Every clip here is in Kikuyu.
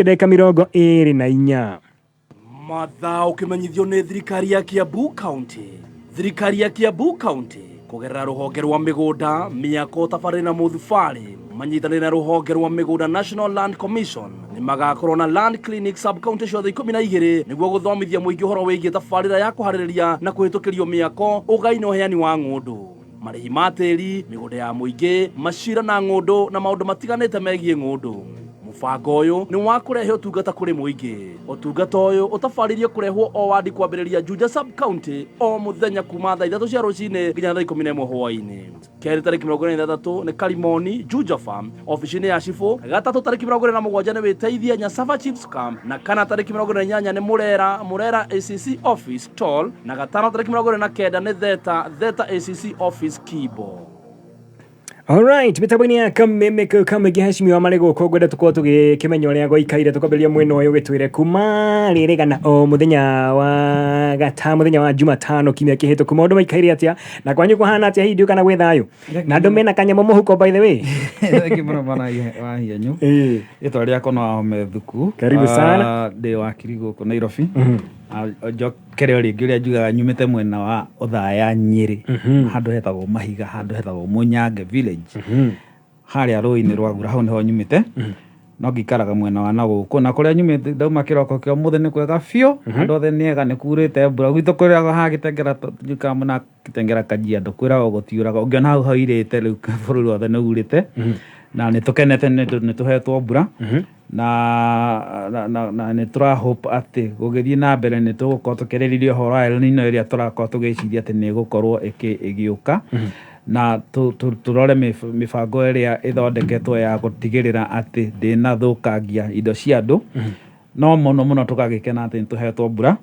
Ndagĩka 24. Mathaa ũkĩmenyithio nĩ thirikari ya Kiambu County. Thirikari ya Kiambu County kũgerera rũhonge rwa mĩgũnda, mĩako, tabarĩra na mũthubarĩ manyitanĩire na rũhonge rwa mĩgũnda National Land Commission nĩ magakorwo na Land Clinic sub county ciothe 12 nĩguo gũthomithia mũingĩ ũhoro wĩgiĩ tabarĩra ya kũharĩrĩria na kũhĩtũkĩrio mĩako, ũgai na ũheani wa ng'ũndũ, marĩhi ma tĩri, mĩgũnda ya mũingĩ, macira na ng'ũndũ na maũndũ matiganĩte megiĩ ng'ũndũ. Mũbango ũyũ nĩ wa kũrehe ũtungata kũrĩ mũingĩ. Ũtungata ũyũ ũtabarĩirio kũrehwo o wadi kwambĩrĩria Juja sub county o mũthenya kuma thaa 3 cia rũcinĩ nginya thaa 11 hwaĩ-inĩ. Kerĩ tarĩki 23 nĩ Karimoni Juja Farm obici-inĩ ya cibũ. Gatatũ tarĩki 27 nĩ Wĩteithie Nyasava Chiefs Camp na kana tarĩki 28 nĩ Murera Murera ACC Office Tall na gatano tarĩki 29 nĩ Theta Theta ACC Office Kibo. Alright, mĩtambo-inĩ ya kameme kau kamũingĩ heshimiwa marĩ gũkũ ngwenda tũkorwo tũgĩkĩmenya ũrĩa gwaikaire tũkwambĩrĩria mwena ũyũ gĩtwĩre kuma rĩrĩ kana o mũthenya wa gata mũthenya wa Jumatano kiumia kĩhĩtũku maũndũ maikaire atĩa na kwanyu kũhana atĩa hihi ndiũ kana gwĩ thayũ na andũ mena kanyamũ mũhuko by the way. Thengi mũno bwana wa Hianyu. Rĩtwa rĩakwa no Ahome Thuku. Karibu sana. Ndĩ wakiri gũkũ Nairobi. Njokere o rĩngĩ ũrĩa njugaga nyumĩte mwena wa Othaya Nyĩrĩ. Handũ hetagwo Mahiga, handũ hetagwo Mũnyange village. Harĩa rũĩ-inĩ rwa Gura hau nĩho nyumĩte. No ngĩikaraga mwena wa na gũkũ na kũrĩa nyumĩte ndauma kĩroko kĩa ũmũthĩ nĩ kwega biũ. Andũ othe nĩ ega nĩ kurĩte mbura. Gwitũ kũrĩa ha Gĩtengera njikaraga mwena wa Kitengela Kajiado kwĩragwo gũtiuraga ũngĩona hau hairĩte rĩu bũrũri wothe nĩ urĩte na nĩ tũkenete nĩ tondũ nĩ tũhetwo mbura na nĩ tũra hope atĩ gũgĩthiĩ na mbere nĩ tũgũkorwo tũkĩarĩrĩria ũhoro wa El Nino ĩrĩa tũrakorwo tũgĩciria atĩ nĩ ĩgũkorwo ĩgĩũka na tũrore mĩbango ĩrĩa ĩthondeketwo ya gũtigĩrĩra atĩ ndĩnathũkangia indo cia andũ no mũno mũno tũgagĩkena atĩ nĩ tũhetwo mbura.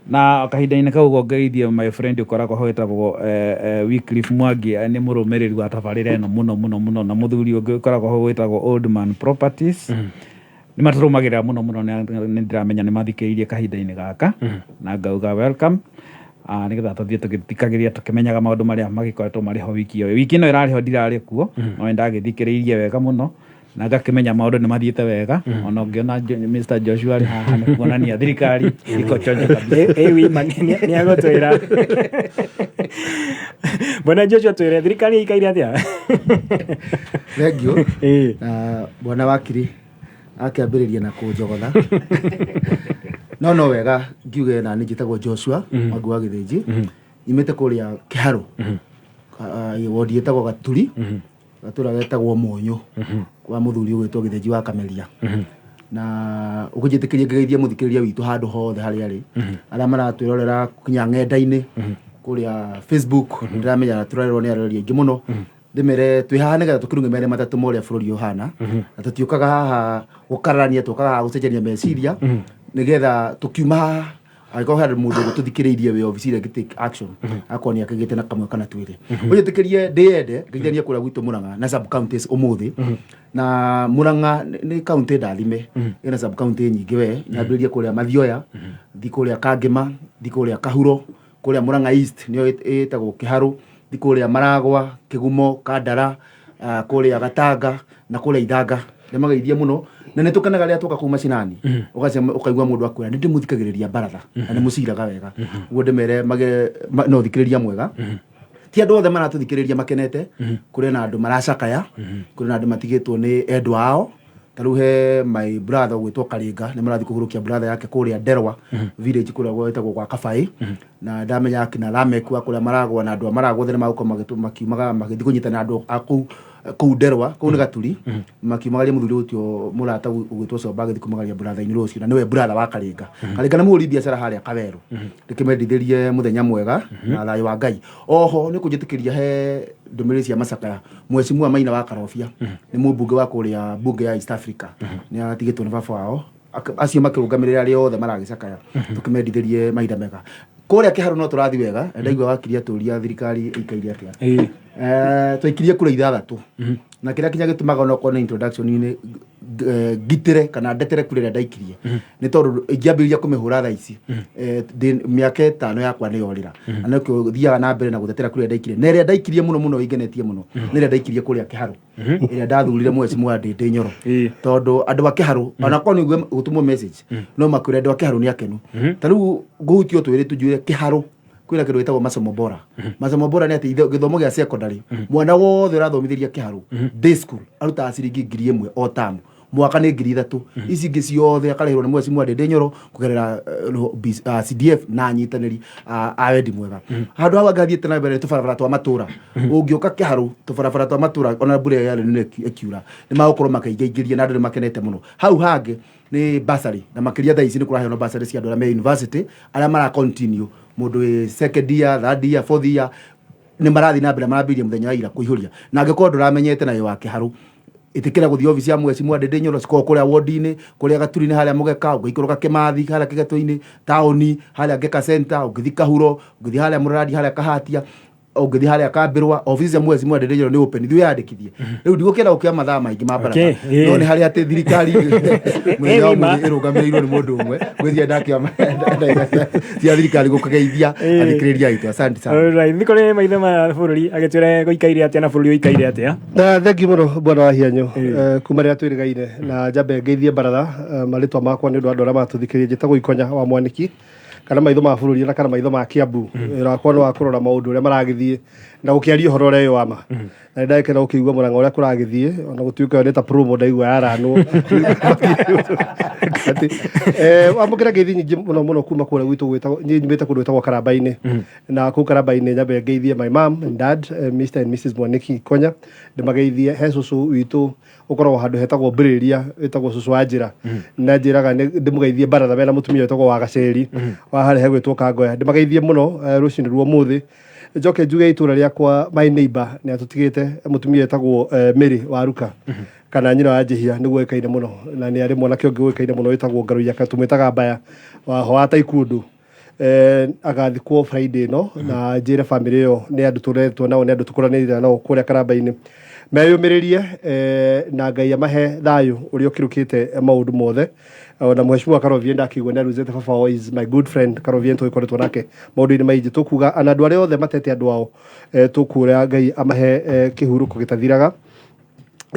Na kahinda-inĩ kau ũguo ngeithie my friend ũkoragwo ho wĩtagwo Wycliffe Mwangi nĩ mũrũmĩrĩri wa tabarĩra ĩno mũno mũno mũno na mũthuri ũngĩ ũkoragwo ho wĩtagwo Old Man Properties. Nĩ matũrũmagĩrĩra mũno mũno na nĩ ndĩramenya nĩ mathikĩrĩirie kahinda-inĩ gaka na ngauga welcome nĩgetha tũthiĩ tũgĩthikagĩrĩria tũkĩmenyaga maũndũ marĩa magĩkoretwo marĩ ho wiki ĩyo. Wiki ĩno ĩrarĩ ho ndirarĩ kuo no nĩ ndagĩthikĩrĩirie wega mũno na ngakĩmenya maũndũ nĩ mathiĩte wega ona ũngĩona Mr. Joshua arĩ haha nĩ kuonania thirikari iko chonjo kabisa. Ĩ wima nĩ agũtwĩra bwana Joshua twĩre thirikari ĩikaire atĩa? Thengiũ. Na bwana wakiri akĩambĩrĩria na kũnjogotha no no wega ngiuge na niĩ njĩtagwo Joshua Mwangi wa Gĩthĩnji nyumĩte kũrĩa Kĩharũ, wodi ĩtagwo Gaturi, gatũra getagwo Mũnyũ kwa mũthuri ũgwĩtwo Gĩthĩnji wa Kameria. Na ũkũnjĩtĩkĩria ngĩgeithie mũthikĩrĩria witũ handũ hothe harĩa arĩ, arĩa maratwĩrorera kinya ng'enda-inĩ kũrĩa Facebook, ndĩramenya tũrarerwo nĩ aroreri aingĩ mũno. Ndĩmere twĩ haha nĩgetha tũkĩrunge merĩ matatũ ma ũrĩa bũrũri ũhana, na tũtiũkaga haha gũkararania, tũkaga haha gũcenjania meciria nĩgetha tũkiuma haha angĩkorwo harĩ mũndũ ũgũtũthikĩrĩirie wĩ obici ĩrĩa ĩngĩ take action akorwo nĩ akĩgĩte na kamwe kana twĩrĩ. Ũnjĩtĩkĩrie ndĩyende ngeithanie kũrĩa gwitũ Murang'a na sub counties ũmũthĩ. Na Murang'a nĩ county ndathime, ĩna sub county nyingĩ we. Nyambĩrĩrie kũrĩa Mathioya, thi kũrĩa Kangĩma, thi kũrĩa Kahuro, kũrĩa Murang'a East nĩyo ĩtagwo Kĩharũ, thi kũrĩa Maragwa, Kĩgumo, Kandara, kũrĩa Gatanga na kũrĩa Ithanga. Ndĩmageithie mũno na nĩ tũkenaga rĩrĩa twoka kũu macinani, ũkaigua mũndũ akwĩra nĩ ndĩmũthikagĩrĩria baratha na nĩ mũciraga wega. Ũguo ndĩmere no ũthikĩrĩria mwega. Ti andũ othe maratũthikĩrĩria makenete, kũrĩ na andũ maracakaya, kũrĩ na andũ matigĩtwo nĩ endwa ao. Ta rĩu he my brother ũgwĩtwo Karinga, nĩ marathiĩ kũhurũkia brother yake kũrĩa Nderwa village kũrĩa gwĩtagwo gwa Kabaĩ. Na ndamenya akina Lamek wa kũrĩa maragwa na andũ a maragwa othe nĩ magũkorwo makiumaga magĩthiĩ kũnyitana na andũ a kũu Nderwa, kũu nĩ Gaturi, makiumagaria mũthuri ũcio mũrata ũgwĩtwo Comba agĩthiĩ kumagaria brother-inĩ rũciũ, na nĩwe brother wa Karinga. Karinga nĩ mũhũri biacara harĩa Kawerũ. Ndĩkĩmendithĩrie mũthenya mwega na thayũ wa Ngai. Oho nĩ kũnjĩtĩkĩria he ndũmĩrĩri cia macakaya. Mheshimiwa Maina wa Karobia nĩ mũmbunge wa kũrĩa mbunge ya East Africa, nĩ atigĩtwo nĩ baba wao. Acio makĩrũgamĩrĩra arĩa othe maragĩcakaya, tũkĩmendithĩrie mahinda mega. Kũrĩa Kĩharũ no tũrathiĩ wega, na ndaigua wakiri atũria thirikari ĩikaire atĩa. Twaikirie kura 6 na kĩrĩa kinya gĩtũmaga onokorwo nĩ introduction-inĩ Ngitĩre kana ndetere kura ĩrĩa ndaikirie, nĩ tondũ ingĩambĩrĩria kũmĩhũra thaa ici, mĩaka 5 yakwa nĩ yorĩra. Na nĩkĩo thiaga na mbere na gũtetera kura ĩrĩa ndaikirie, na ĩrĩa ndaikirie mũno mũno ingenetie mũno nĩ ĩrĩa ndaikirie kũrĩa Kĩharũ, ĩrĩa ndathurire Mheshimiwa Ndĩndĩ Nyoro, tondũ andũ a Kĩharũ, onakorwo nĩ gũtũmwo message, no makwĩre andũ a Kĩharũ nĩ akenu. Ta rĩu ngũhutio twĩrĩ tũnjwĩre, Kĩharũ kwĩna kĩndũ gĩtagwo masomo bora. Masomo bora nĩ atĩ gĩthomo gĩa secondary, mwana wothe ũrathomithĩria Kĩharũ day school arutaga ciringi 1,000 o tamu, mwaka nĩ 3,000. Ici ingĩ ciothe akarĩhĩrwo nĩ Mheshimiwa Ndĩndĩ Nyoro kũgerera CDF na anyitanĩri a wendi mwega. Handũ hau angathiĩte na mbere, tũbarabara twa matũra. Ũngĩũka Kĩharũ, tũbarabara twa matũra, ona mbura ĩyo yarĩ nene ĩkiura, nĩ magũkorwo makĩingaingĩria na andũ nĩ makenete mũno. Hau hangĩ nĩ bursary, na makĩria thaa ici nĩ kũraheanwo bursary cia andũ arĩa me university, arĩa mara continue, mũndũ wĩ second year, third year, fourth year, nĩ marathiĩ na mbere, marambĩrĩria mũthenya wa ira kũihũria. Na angĩkorwo ndũramenyete na wĩ wa Kĩharũ, ĩtĩkĩra gũthiĩ obici ya Mheshimiwa Ndĩndĩ Nyoro. Cikoragwo kũrĩa ward-inĩ, kũrĩa Gaturi-inĩ harĩa Mũgeka, ũngĩikũrũka Kĩmathi harĩa Kĩgetũ-inĩ, taũni harĩa Ngeka Center, ũngĩthiĩ Kahuro, ũngĩthiĩ harĩa Mũrarandi, harĩa Kahatia, ũngĩthiĩ harĩa Kambĩrwa, obici cia Mheshimiwa Ndĩndĩ Nyoro nĩ open. Thiĩ wĩyandĩkithie. Rĩu ndigũkĩenda gũkĩoya mathaa maingĩ ma baratha, no nĩ harĩa atĩ thirikari mũthenya wa wima. Ũmũthĩ ĩrũgamĩrĩirwo nĩ mũndũ ũmwe. Ngwĩciria ndakĩoya ndagĩka cia thirikari gũkĩgeithia athikĩrĩria aitũ. Asante sana. Alright, nĩ kũrĩ maitho ma bũrũri agĩtwĩre gũikaire atĩa na bũrũri ũikaire atĩa. Na thengi mũno, bwana wa Hianyo, kuma rĩrĩa twĩrĩgaine. Na njambe ngeithie baratha, marĩtwa makwa nĩ ũndũ wa andũ arĩa maratũthikĩrĩria, njĩtagwo Ikonya wa Mwaniki, kana maitho ma bũrũri na kana maitho ma Kiambu. Wĩra wakwa nĩ wa kũrora maũndũ ũrĩa maragĩthiĩ na gũkĩaria ũhoro ũrĩa wĩ wa ma, na nĩ ndagĩkena gũkĩigua mũrang'a ũrĩa kũragĩthiĩ, ona gũtuĩka ĩyo nĩ ta promo ndaigua yaranwo. Atĩ, wamũkĩra ngeithi nyingĩ mũno mũno kuma kũrĩa gwitũ gwĩtagwo, niĩ nyumĩte kũndũ gwĩtagwo Karamba-inĩ, na kũu Karamba-inĩ nyambe ngeithie my mom and dad, Mr and Mrs Mwaniki Konya, ndĩmageithie. He cũcũ witũ ũkoragwo handũ hetagwo Mbĩrĩria, wĩtagwo cũcũ wa njĩra, na njĩraga ndĩmũgeithie baratha mena mũtumia wĩtagwo wa Gaceri wa harĩa hegwĩtwo Kangoya. Ndĩmageithie mũno, rũcinĩ rwa ũmũthĩ. Njoke njuge itũra rĩakwa, my neighbor nĩ atũtigĩte, mũtumia wĩtagwo Mary Waruka, kana nyina wa Njĩhia, nĩguo ũĩkaine mũno, na nĩ arĩ mwanake ũngĩ ũĩkaine mũno wĩtagwo Ngaruiya, tũmwĩtaga Mbaya waho wa Taekwondo. Agathikwo Friday ĩno, na njĩre family ĩyo nĩ andũ tũretwo nao, nĩ andũ tũkũranĩire nao kũrĩa Karamba-inĩ, meyũmĩrĩrie, na Ngai amahe thayũ ũrĩa ũkĩrũkĩte maũndũ mothe. Ona Mheshimiwa Karovie ndakĩigua nĩ aruzĩte baba wao, is my good friend Karovie, tũgĩkoretwo nake maũndũ-inĩ maingĩ. Tũkuga ana andũ arĩa othe matete andũ ao, tũkũrĩa Ngai amahe kĩhurũko gĩtathiraga.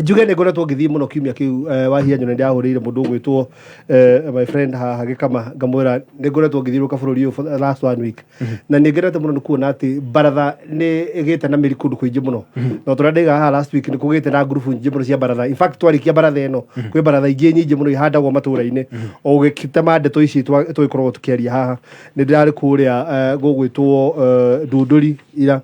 Njuge nĩ ngoretwo ngĩthiĩ mũno kiumia kĩu, wahianyo nĩ ndahũrĩire mũndũ ũgwĩtwo my friend haha gĩkama, ngamwĩra nĩ ngoretwo ngĩthiũrũrũka bũrũri ũyũ for the last one week, na nĩ ngenete mũno nĩ kuona atĩ baratha nĩ ĩgĩte na mĩri kũndũ kũingĩ mũno. Na tũrĩa ndaiga haha last week, nĩ kũgĩte na ngurubu nyingĩ mũno cia baratha. In fact, twarĩkia baratha ĩno, kwĩ baratha ingĩ nyingĩ mũno ihandagwo matũra-inĩ o ũgĩtema ndeto ici tũgĩkoragwo tũkĩaria haha. Nĩ ndĩrarĩ kũrĩa gũgwĩtwo Ndunduri ira,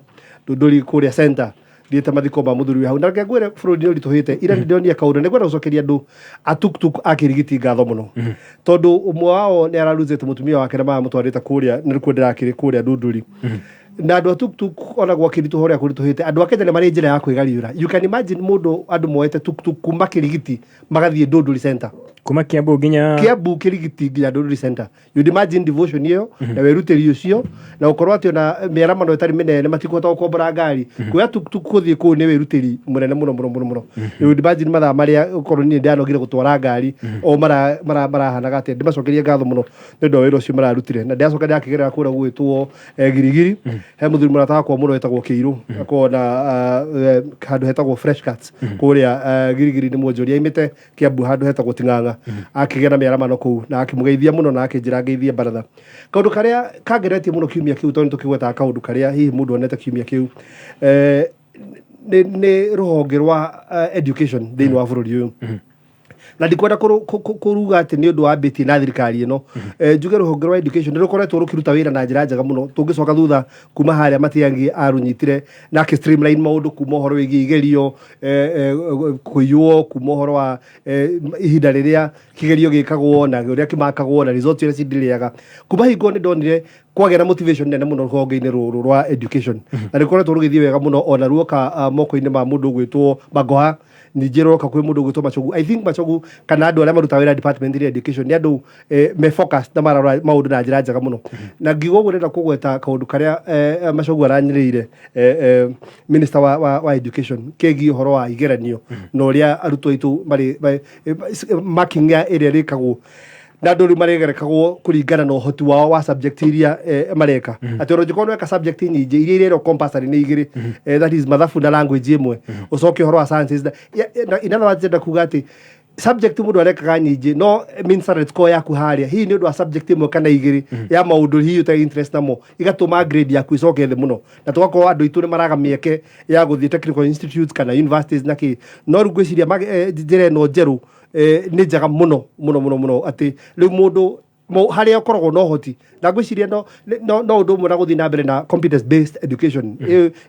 Ndunduri kũrĩa center, thiĩte mathiko ma mũthuri wĩ hau. Na reke ngwĩre, bũrũri nĩ ũritũhĩte. Ira nĩ ndĩronire kaũndũ, nĩ ngwenda gũcokeria andũ a tuktuk a Kĩrigiti ngatho mũno, tondũ ũmwe wao nĩ araruzĩte mũtumia wake na maramũtwarĩte kũrĩa, nĩ kuo ndĩrakĩrĩ kũrĩa Ndunduri. Na andũ a tuktuk, ona gwakĩritũha ũrĩa kũritũhĩte, andũ a Kenya nĩ marĩ njĩra ya kwĩgariũra. You can imagine mũndũ, andũ moete tuktuk kuma Kĩrigiti magathiĩ Ndunduri center. Kuma Kiambu nginya Kiambu Kĩrigiti nginya Ndunduri center. You'd imagine devotion ĩyo na wĩrutĩri ũcio, na gũkorwo atĩ ona mĩaramano ĩtarĩ mĩnene matikũhota gũkombora ngari, kuoya tuktuk gũthiĩ kũu nĩ wĩrutĩri mũnene mũno mũno mũno mũno. You'd imagine mathaa marĩa ũkorwo niĩ ndĩranogire gũtwara ngari o marahanaga atĩa. Ndĩmacokerie ngatho mũno nĩ ũndũ wa wĩra ũcio mararutire. Na ndĩracoka ndĩrakĩgerera kũrĩa gũgwĩtwo Girigiri, he mũthuri mũrata wakwa mũno wĩtagwo Kĩirũ, akoragwo na handũ hetagwo Fresh Cuts kũrĩa Girigiri. Nĩ mwonjoria aimĩte Kiambu handũ hetagwo Ting'ang'a, akĩgĩa na mĩaramano kũu na akĩmũgeithia mũno na akĩnjĩra ngeithie baratha. Kaũndũ karĩa kangeretie mũno kiumia kĩu, tondũ nĩtũkĩgwetaga kaũndũ karĩa hihi mũndũ onete kiumia kĩu, nĩ rũhonge rwa education thĩinĩ wa bũrũri ũyũ. Na ndikwenda kũruga atĩ nĩ ũndũ wambĩtie na thirikari ĩno. Njuge rũhonge rwa education nĩ rũkoretwo rũkĩruta wĩra na njĩra njega mũno, tũngĩcoka thutha kuma harĩa Matiang'i arũnyitire na akĩ streamline maũndũ, kuma ũhoro wĩgiĩ igerio kũiywo, kuma ũhoro wa ihinda rĩrĩa kĩgerio gĩkagwo na ũrĩa kĩmakagwo na results iria cindirĩaga. Kuma hingo nĩ ndonire Kwagĩa na motivation nene mũno rũhonge-inĩ rũrũ rwa education, na nĩ rũkoretwo rũgĩthiĩ wega mũno ona ruoka moko-inĩ ma mũndũ ũgwĩtwo Magoha, ningĩ roka kwĩ mũndũ ũgwĩtwo Machogu. I think Machogu kana andũ arĩa marutaga wĩra department ya education nĩ andũ me focused na mararora maũndũ na njĩra njega mũno. Na ngiuga ũguo, ndĩrenda kũgweta kaũndũ karĩa Machogu aranyĩrĩire minister wa education kegiĩ ũhoro wa igeranio na ũrĩa arutwo aitũ marĩ marking ya ĩrĩa ĩrĩkagwo na andũ rĩu maregerekagwo kũringana na ũhoti wao wa subject iria mareka, atĩ ona ũngĩkorwo nĩweka subject nyingĩ, iria irerwo compulsory nĩ igĩrĩ, that is mathabu na language ĩmwe, ũcoke ũhoro wa sciences in other words, ndĩrenda kuga atĩ subject mũndũ arekaga nyingĩ, no mean standard score yaku harĩa hihi nĩ ũndũ wa subject ĩmwe kana igĩrĩ ya maũndũ hihi ũtarĩ interest namo, igatũma grade yaku icoke thĩ mũno, na tũgakorwo andũ aitũ nĩ maraga mĩeke ya gũthiĩ technical institutes kana universities na kĩ. No rĩu ngwĩciria njĩra ĩno njerũ nĩ njega mũno mũno mũno mũno, atĩ rĩu mũndũ harĩa ũkoragwo na ũhoti, na ngwĩciria no ũndũ ũmwe na gũthiĩ na mbere na competence based education.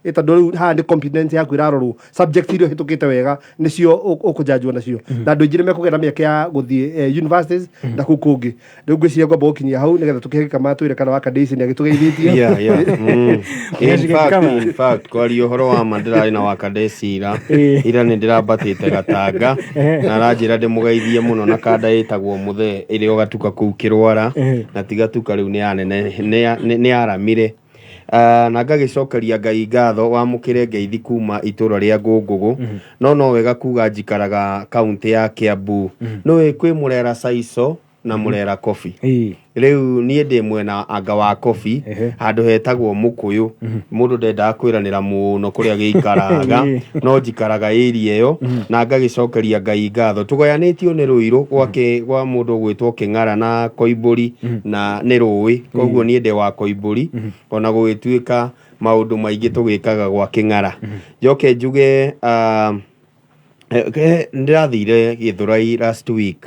Ĩ tondũ rĩu haha nĩ competence yaku ĩrarorwo, subject iria ũhĩtũkĩte wega nĩcio ũkũjanjwo nacio, na andũ aingĩ nĩ mekũgĩa na mĩeke ya gũthiĩ universities na kũu kũngĩ. Rĩu ngwĩciria ngwamba gũkinyia hau nĩgetha tũkĩhe kama twĩre kana wakandĩici nĩ agĩtũgeithĩtie. Yeah. In Yes, fact, kama. in fact, kwaria ũhoro wa ma, ndĩrarĩ na wakandeci ira. Ira nĩ ndĩrambatĩte Gatanga na aranjĩra ndĩmũgeithie mũno na kanda ĩtagwo Mũthee ĩrĩ o gatuka kũu Kĩrwara, na ti gatuka rĩu nĩ yanene nĩ yaramire. Na ngagĩcokeria Ngai ngatho wamũkĩre ngeithi kuma itũra rĩa Ngũngũgũ, no wega kuga njikaraga kaunti ya Kiambu. Nĩũĩ kwĩ Mũrera Saico na Mũrera Coffee. Rĩu niĩ ndĩ mwena anga wa Coffee, handũ hetagwo Mũkũyũ. Mũndũ ndendaga kwĩranĩra mũno kũrĩa gĩikaraga, no njikaraga area ĩyo, na ngagĩcokeria Ngai ngatho. Tũgayanĩtio nĩ rũirũ gwa mũndũ ũgwĩtwo Kĩng'ara na Koimbũri, na nĩ rũĩ, koguo niĩ ndĩ wa Koimbũri, ona gũgĩtuĩka maũndũ maingĩ tũgĩkaga gwa Kĩng'ara. Njoke njuge ndĩrathire Gĩthũrai last week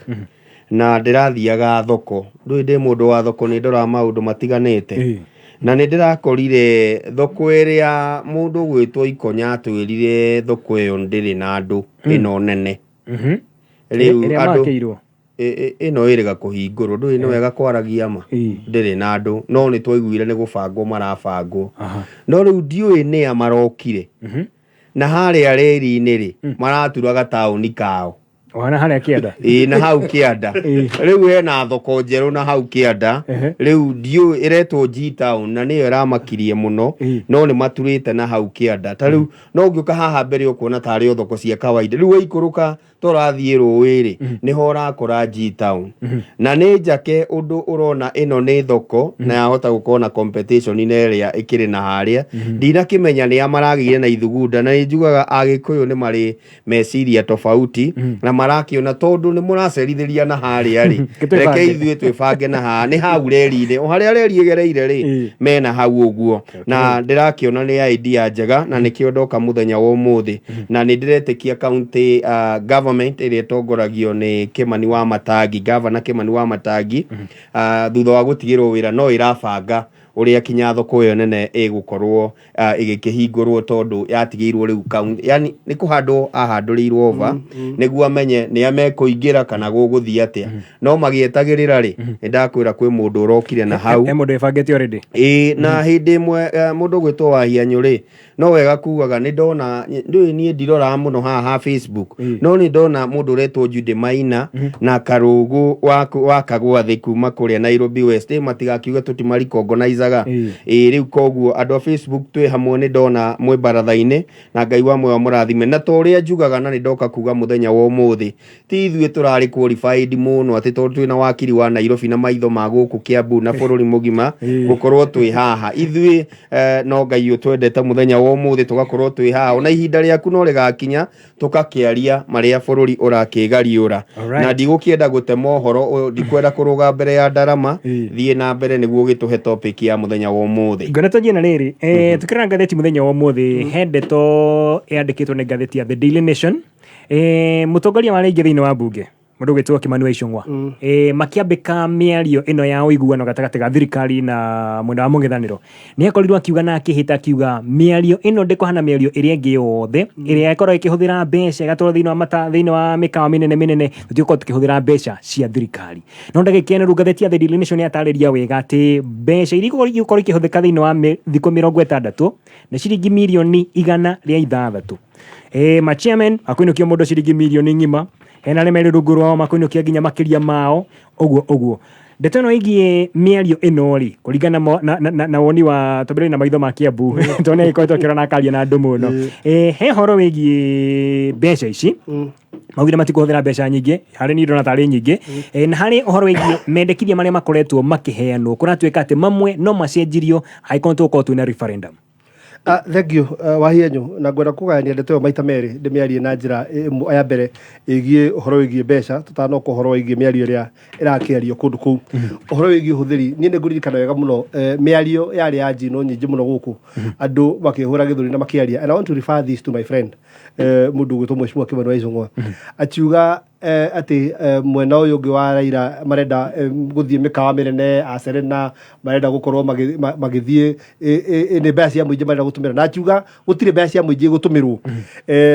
na ndĩrathiaga thoko. Ndũĩ ndĩ mũndũ wa thoko, nĩ ndoraga maũndũ matiganĩte, na nĩ ndĩrakorire thoko ĩrĩa mũndũ ũgwĩtwo Ikonya atwĩrire thoko ĩyo ndĩrĩ na andũ, ĩno nene rĩu Ĩrĩa andũ makĩirwo. Ĩno ĩrĩga kũhingũrwo, ndũĩ nĩ wega kwaragia ma, ndĩrĩ na andũ, no nĩ twaiguire nĩ gũbangwo marabangwo, no rĩu ndiũĩ nĩa marokire na harĩa reri-inĩ rĩ maraturaga taũni kao. Wana harĩa kĩanda. Ĩĩ, na hau kĩanda. Rĩu hena thoko njerũ na hau kĩanda. Rĩu ndiũĩ ĩretwo G Town na nĩyo ĩramakirie mũno, no nĩ maturĩte na hau kĩanda. Ta rĩu no ũngĩũka haha mbere ũkuona tarĩ o thoko cia kawaida. Rĩu waikũrũka tũrathiĩ rũĩ rĩ, nĩho ũrakora G Town, na nĩ njake ũndũ ũrona ĩno nĩ thoko na yahota gũkorwo na competition na ĩrĩa ĩkĩrĩ na harĩa. Ndinakĩmenya nĩa maragĩire na ithugunda, na nĩ njugaga Agĩkũyũ nĩ marĩ meciria tofauti na marakĩona tondũ nĩ mũracerithĩria na harĩa rĩ, Twĩbange. reke ithuĩ twĩbange na haha nĩ hau reri-inĩ, o harĩa reri ĩgereire rĩ, mena hau ũguo, na ndĩrakĩona nĩ idea njega, na nĩkĩo ndoka mũthenya wa ũmũthĩ. Na nĩ ndĩretĩkia county government ĩrĩa ĩtongoragio nĩ Kĩmani wa Matangi, Governor Kĩmani wa Matangi, thutha wa gũtigĩrwo wĩra, no ĩrabanga ũrĩa kinya thoko ĩyo nene ĩgũkorwo ĩgĩkĩhingũrwo, tondũ yatigĩirwo rĩu county, yani nĩ kũhandwo ahandũrĩirwo over nĩguo amenye nĩ amekũingĩra kana gũgũthiĩ atĩa, no magĩetagĩrĩra rĩ, nĩ ndakwĩra kwĩ mũndũ ũrokire na hau. He mũndũ ĩbangĩte already. Ĩĩ, na hĩndĩ ĩmwe mũndũ ũgwĩtwo Wahianyũ rĩ, no wega kugaga nĩ ndona, ndũĩ niĩ ndiroraga mũno haha ha Facebook, no nĩ ndona mũndũ ũretwo Judy Maina na Karũgũ wa Kagwathĩ kuma kũrĩa Nairobi West, matigakiuge tũtimarikongonizaga. Ĩĩ, rĩu koguo andũ a Facebook twĩ hamwe, nĩ ndona mwĩ baratha-inĩ, na Ngai wa muoyo mũrathime. Na ta ũrĩa njugaga, na nĩ ndoka kuga mũthenya wa ũmũthĩ, ti ithuĩ tũrarĩ qualified mũno atĩ tondũ twĩna wakiri wa Nairobi na maitho ma gũkũ Kiambu na bũrũri mũgima gũkorwo twĩ haha ithuĩ, no Ngai ũtwendete mũthenya wa ũmũthĩ tũgakorwo twĩ haha. Ona ihinda rĩaku no rĩgakinya tũgakĩaria marĩa bũrũri ũrakĩgariũra. Na ndigũkĩenda gũtema ũhoro ũyũ, ndikwenda kũrũga mbere ya ndarama. Thiĩ na mbere nĩguo ũgĩtũhe topic ya mũthenya wa ũmũthĩ. Ngona twanjie na rĩrĩ, tukĩrora ngathĩti mũthenya wa ũmũthĩ, he ndeto yandĩkĩtwo nĩ ngathĩti ya The Daily Nation. Mũtongoria wa rĩngĩ thĩinĩ wa mbunge Mũndũ ũgwĩtwo Kimani wa Ichung'wa, makĩambĩka mĩario ĩno ya ũiguano gatagatĩ ga thirikari na mwena wa mũng'ethanĩro, nĩ akorirwo akiuga na akĩhĩta akiuga mĩario ĩno ndĩkũhana mĩario ĩrĩa ĩngĩ yothe ĩrĩa ĩkoragwo ĩkĩhũthĩra mbeca ĩgatwarwo thĩinĩ wa mata thĩinĩ wa mĩkawa mĩnene mĩnene. Tũtigũkorwo tũkĩhũthĩra mbeca cia thirikari. No ndagĩka ĩno rĩu ngathĩti ya The Daily Nation yatarĩria wega atĩ mbeca iria igũkorwo ikĩhũthĩka thĩinĩ wa thikũ 60 nĩ ciringi mirioni 106. Ma chairman akũinũkia mũndũ ciringi mirioni ng'ima, hena arĩa merĩ rungu rwao makũinũkia nginya makĩria mao ũguo ũguo. Ndeto ĩno ĩgiĩ mĩario ĩno rĩ, kũringana na woni wa twambĩrĩrie na maitho ma Kiambu, tondũ nĩ agĩkoretwo akĩrora na akaria na andũ mũno, he ũhoro wĩgiĩ mbeca ici maugire matikũhũthĩra mbeca nyingĩ, harĩ niĩ ndona tarĩ nyingĩ. Na harĩ ũhoro wĩgiĩ mendekithia marĩa makoretwo makĩheanwo, kũratuĩka atĩ mamwe no macenjirio angĩkorwo tũgũkorwo twĩna referendum. Thank you, Wahienyu, na ngwenda kũgayania ndeto ĩyo maita merĩ, ndĩmĩarie na njĩra ĩmwe ya mbere ĩgiĩ ũhoro wĩgiĩ mbeca, tũtanoka ũhoro wĩgiĩ mĩario ĩrĩa ĩrakĩario kũndũ kũu. Ũhoro wĩgiĩ ũhũthĩri, niĩ nĩ ngũririkana wega mũno, mĩario yarĩ ya njino nyingĩ mũno gũkũ, andũ makĩhũra gĩthũri na makĩaria, and I want to refer this to my friend, mũndũ ũgwĩtwo Mheshimiwa Kimani wa Ichung'wa, akiuga atĩ mwena ũyũ ũngĩ wa Raila marenda gũthiĩ mĩkawa mĩnene a Serena, marenda gũkorwo magĩthiĩ nĩ mbeca cia mũingĩ marenda gũtũmĩra, na akiuga gũtirĩ mbeca cia mũingĩ gũtũmĩrwo.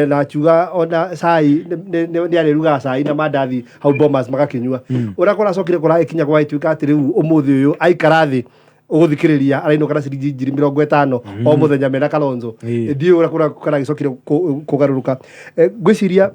Na akiuga ona cai nĩ arĩrugaga cai na mandathi hau Bomas magakĩnyua. Ũrĩa kũracokire kũragĩkinya gwagĩtuĩka atĩ rĩu ũmũthĩ ũyũ aikara thĩ ũgũthikĩrĩria arainũka na ciringi 50,000 o mũthenya mena Kalonzo. Ndiũĩ ũrĩa kũragĩcokire kũgarũrũka. Ngwĩciria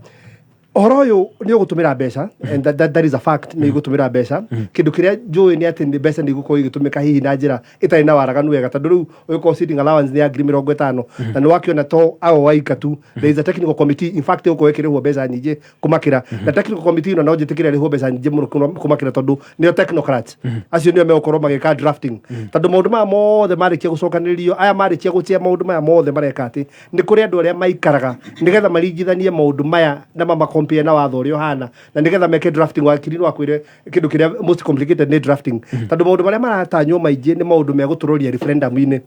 ũhoro ũyũ nĩ ũgũtũmĩra mbeca, and that is a fact, nĩ igũtũmĩra mbeca. Kĩndũ kĩrĩa njũĩ nĩ atĩ nĩ mbeca nĩ igũkorwo igĩtũmĩka hihi na njĩra ĩtarĩ na waraganu wega, tondũ rĩu ũgĩkorwo sitting allowance nĩ ya 50,000, na nĩ wakĩona to ao waika tu. There is a technical committee, in fact, ĩgũkorwo ĩkĩrĩhwo mbeca nyingĩ kũmakĩra, na technical committee ĩno no njĩtĩkĩre ĩrĩhwo mbeca nyingĩ mũno kũmakĩra, tondũ nĩo technocrats acio nĩo megũkorwo magĩka drafting, tondũ maũndũ maya mothe marĩkia gũcokanĩrĩrio, aya marĩkia gũchia maũndũ maya mothe mareka atĩ nĩ kũrĩ andũ arĩa maikaraga nĩgetha maringithanie maũndũ maya na mamacompare na watho ũrĩa ũhana, na nĩgetha meke drafting. Wakiri no akwĩre kĩndũ kĩrĩa most complicated nĩ drafting, tondũ maũndũ marĩa maratanywo maingĩ nĩ maũndũ megũtũroria referendum-inĩ,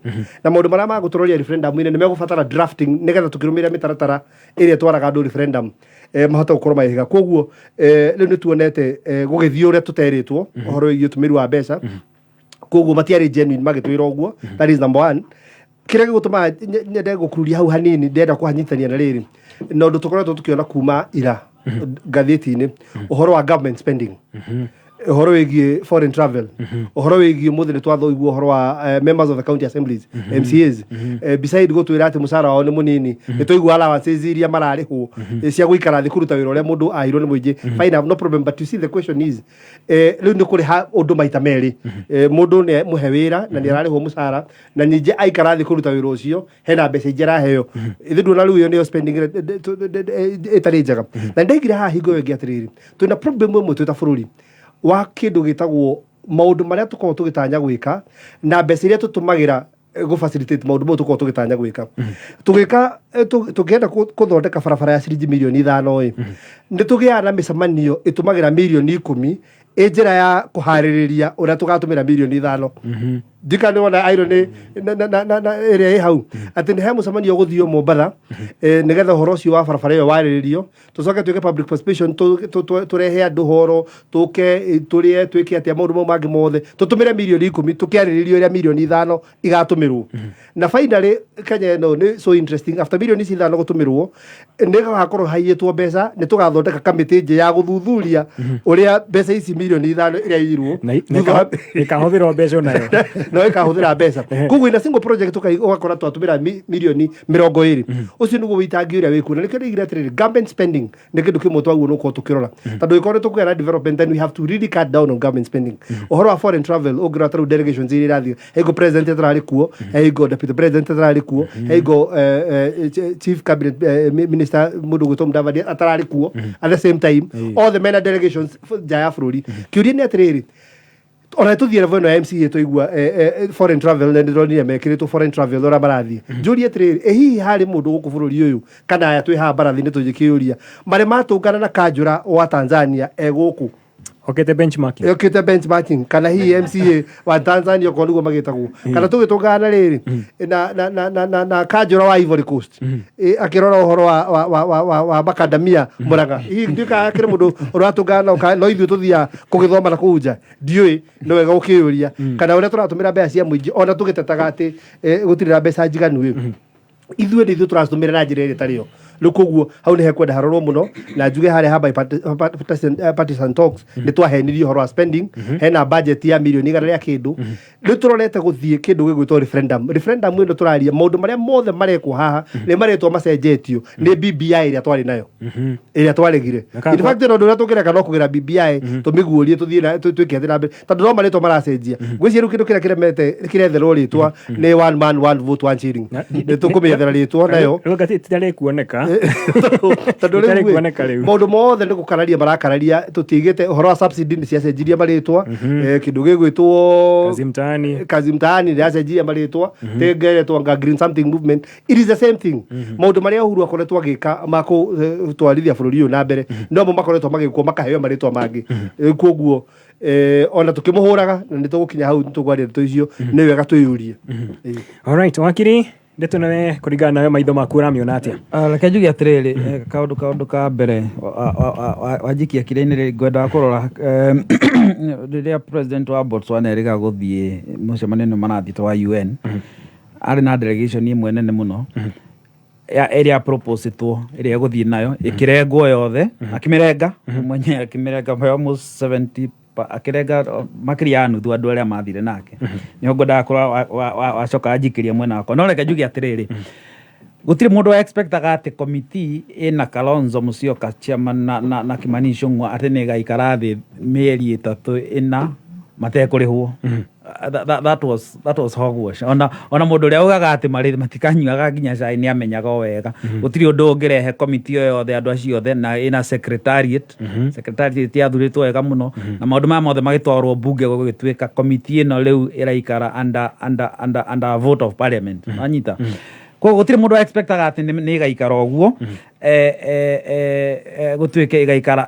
na maũndũ marĩa magũtũroria referendum-inĩ nĩ megũbatara drafting nĩgetha tũkĩrũmĩrĩra mĩtaratara ĩrĩa ĩtwaraga andũ referendum, mahote gũkorwo magĩka. Koguo rĩu nĩ tuonete gũgĩthiĩ ũrĩa tũterĩtwo ũhoro wĩgiĩ ũtũmĩri wa mbeca, koguo matiarĩ genuine magĩtwĩra ũguo. That is number one. Kĩrĩa gĩgũtũma nyende gũkururia hau hanini, ndĩrenda kũhanyitania na rĩrĩ na ũndũ tũkoretwo tũkĩona kuma ira ngathĩti-inĩ, ũhoro wa government spending, ũhoro wĩgiĩ foreign travel, ũhoro wĩgiĩ mũthĩ nĩ twathoigua ũhoro wa members of the county assemblies, MCAs, beside gũtwĩra atĩ mũcara wao nĩ mũnini, nĩ twaigua allowances iria mararĩhwo cia gũikara thĩ kũruta wĩra ũrĩa mũndũ aheirwo nĩ mũingĩ. Fine, I have no problem, but you see, the question is, rĩu nĩ kũrĩha ũndũ maita merĩ. Mũndũ nĩ mũhe wĩra na nĩ ararĩhwo mũcara, na ningĩ aikara thĩ kũruta wĩra ũcio hena mbeca ingĩ araheo. Ithuĩ nduona rĩu ĩyo nĩyo spending ĩtarĩ njega. Na nĩndaigire haha hingo ĩyo ĩngĩ atĩrĩrĩ, twĩna problem ĩmwe twĩ ta bũrũri wa kĩndũ gĩtagwo maũndũ marĩa tũkoragwo tũgĩtanya gwĩka na mbeca iria tũtũmagĩra gũ facilitate maũndũ mau tũkoragwo tũgĩtanya gwĩka. Tũgĩka tũngĩenda kũthondeka barabara ya ciringi 5 mirioni ĩ, nĩ tũgĩaga na mĩcemanio ĩtũmagĩra 10 mirioni ĩ njĩra ya kũharĩrĩria ũrĩa tũgatũmĩra 5 mirioni. Ndika nĩ wona irony na ĩrĩa ĩ hau, atĩ nĩ he mũcemanio ũgũthio Mombatha, nĩgetha ũhoro ũcio wa barabara ĩyo warĩrĩrio, tũcoke twĩke public participation, tũrehe andũ horo tũke, tũrĩe, twĩke atĩa maũndũ mau mangĩ mothe, tũtũmĩre 10 mirioni tũkĩarĩrĩrio ũrĩa 5 mirioni igatũmĩrwo. Na finally, Kenya ĩno nĩ so interesting, after 5 mirioni ici gũtũmĩrwo, nĩ gagakorwo haiyĩtwo mbeca, nĩ tũgathondeka kamĩtĩ njĩ ya gũthuthuria ũrĩa mbeca ici 5 mirioni iria irwo Na ĩkahũthĩrwo mbeca nayo. No ĩkahũthĩra mbeca. Koguo ina single project ũgakora twatũmĩra 20 mirioni. Ũcio nĩguo wĩitangi ũrĩa wĩkuo, na nĩkĩo ndĩigire atĩrĩrĩ, government spending nĩ kĩndũ kĩmwe twaguo nĩ gũkorwo tũkĩrora, tondũ ĩkorwo nĩ tũkũgĩa na development, then we have to really cut down on government spending. Ũhoro wa foreign travel, ũngĩrora ta rĩu delegations iria irathiĩ, hingo president atararĩ kuo, hingo deputy president atararĩ kuo, hingo chief cabinet minister mũndũ ũgwĩtwo Mudavadi atararĩ kuo, at the same time othe mena delegations nja ya bũrũri. Kĩũria nĩ atĩrĩrĩ, ona tũthiĩ level ĩno ya MCA, twaigua foreign travel, na ndĩronire mekĩrĩtwo foreign travel ũrĩa marathiĩ. Njũrie atĩrĩrĩ, ĩ hihi harĩ mũndũ gũkũ bũrũri ũyũ kana aya twĩ haha mbarathi-inĩ tũgĩkĩũria marĩ matũngana na kanjũra wa Tanzania e gũkũ? Okĩte benchmarking. Yokĩte benchmarking kana hihi MCA wa Tanzania okorwo nĩguo magĩtagwo, kana tũgĩtũngana na rĩrĩ na kanjũra wa Ivory Coast, akĩrora ũhoro wa makandamia Murang'a, hihi nduĩka akĩrĩ mũndũ ũratũngana nao kana no ithuĩ tũthiaga kũgĩthoma na kũu nja, ndiũĩ, nĩ wega gũkĩyũria kana ũrĩa tũratũmĩra mbeca cia mũingĩ ona tũgĩtetaga atĩ gũtirĩ na mbeca njiganu ĩ, ithuĩ nĩ ithuĩ tũracitũmĩra na njĩra ĩrĩa ĩtarĩ yo. Rĩu koguo hau nĩ hekwenda harorwo mũno, na njuge harĩa ha bipartisan talks nĩ twahenirie ũhoro wa spending, hena budget ya mirioni 100 rĩa kĩndũ. Rĩu tũrorete gũthiĩ kĩndũ gĩgwĩtwo referendum. Referendum ĩno tũraria maũndũ marĩa mothe marekwo haha nĩ marĩtwa macenjetio nĩ BBI ĩrĩa twarĩ nayo, ĩrĩa twaregire. In fact, ĩno ũndũ ũrĩa tũngĩreka no kũgĩra BBI tũmĩguũrie, tũthiĩ na twĩke atĩ na mbere, tondũ no marĩtwa maracenjia. Ngwĩciria rĩu kĩndũ kĩrĩa kĩremete kĩretherwo rĩtwa nĩ one man one vote one shilling, nĩ tũkũmĩethera rĩtwa nayo. Rĩu anga kuoneka. Tondũ Itarĩ rĩu ĩ, kuoneka rĩu. Maũndũ mothe nĩ gũkararia marakararia, tũtigĩte ũhoro wa subsidy, nĩ ciacenjirie marĩtwa, kĩndũ gĩgwĩtwo Kazi Mtaani. Kazi Mtaani nĩ yacenjirie marĩtwa, tĩngeretwo nga green something movement. It is the same thing. Maũndũ marĩa Uhuru akoretwo agĩka ma gũtwarithia bũrũri ũyũ na mbere nomo makoretwo magĩkwo makaheo marĩtwa mangĩ. Koguo ona tũkĩmũhũraga na nĩ tũgũkinya hau, nĩ tũkwaria ndeto icio, nĩ wega twĩyũrie. Alright, wakiri, ndeto nawe kũringana nawe maitho maku ũramĩona atĩa? Ah, reke njuge atĩrĩrĩ, kaũndũ ka mbere wanjikia kĩrĩa-inĩ rĩ, ngwendaga kũrora rĩrĩa president wa Botswana erĩga gũthiĩ mũcemanio-inĩ marathiĩte wa UN, arĩ na delegation ĩmwe nene mũno ya ĩrĩa propositwo ĩrĩa ĩgũthiĩ nayo, ĩkĩrengwo yothe, akĩmĩrenga mwenyewe, akĩmĩrenga by almost 70 akĩrenga makĩria ya nuthu andũ arĩa mathire nake. Nĩho ngwendaga kũrora wacoka wanjikĩria mwena wakwa. No reke njuge atĩrĩrĩ, gũtirĩ mũndũ wa expectaga atĩ committee ĩna Kalonzo Musyoka chairman na Kimani Ichung'wa atĩ nĩ ĩgaikara thĩ mĩeri 3 4 matekũrĩhwo. That was hogwash. Ona mũndũ ũrĩa ugaga atĩ marĩ matikanyuaga nginya cai nĩ amenyaga o wega gũtirĩ ũndũ ũngĩrehe committee o yothe, andũ acio othe, na ĩna secretariat yathurĩtwo wega mũno, na maũndũ maya mothe magĩtwarwo mbunge, gũgĩtuĩka committee ĩno rĩu ĩraikara under a vote of parliament. Wanyita? Koguo gũtirĩ mũndũ expectaga atĩ nĩ ĩgaikara ũguo, gũtuĩke ĩgaikara